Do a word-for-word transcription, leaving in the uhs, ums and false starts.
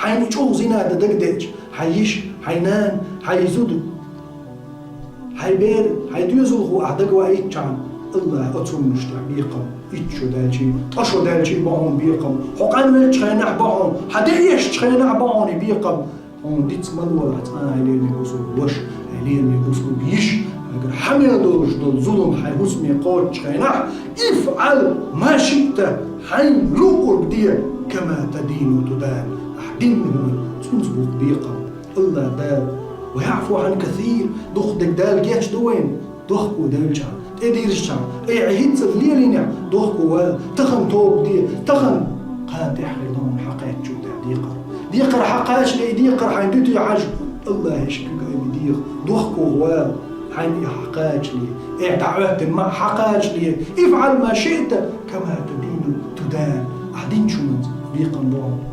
Хьайна чӀогӀа зина дан дагадеача, хьайн йиша, хьайн нана, хьайн зуда, хьайн бер, хьайн доьзалхо ахь дагаваийтача, АллахӀа оцу хӀуманаш тӀехь бекхам, итт шо даьлча, ткъа шо даьлча бу хьуна бекхам, хьо къанвеллачу хенахь бу хьуна, хьан де эшначу хенахь бу хьуна бекхам. Хьуна диц ма лолахь цкъа а, хьайн лераме бусулба ваша, хьайн лераме бусулба йиша, хьайгара хьан мел долуш долу зулам хьайн хӀусаме кхочучу хенахь, افعل ما شئت, хьайна луъург де, كما تدين تدان, ахь дина хӀума цуьнца бу бекхам. АллахӀ Дала, ويعفو عن كثير, дукхах дерг Дала гечдо вайна, дохко девлчахь, тӀедирзичахь, ай, хьан хӀинца лелийнехь, дохко вала, тахана тоба де, тахана кхана тӀаьхьа хир ду хьуна хьан кхаьчча тӀехь декхар. Декхар хьан кхачале, и декхар хьайна дуьтий хьажа, АллахӀе ши куьг айма деха, дохко вала, хьайна и хьан кхачале, э, дӀахӀоьттина ма хьан кхачале, افعل ما شئت كما تدين تدان, ахь динчу хӀуманца бекхам бу хьуна.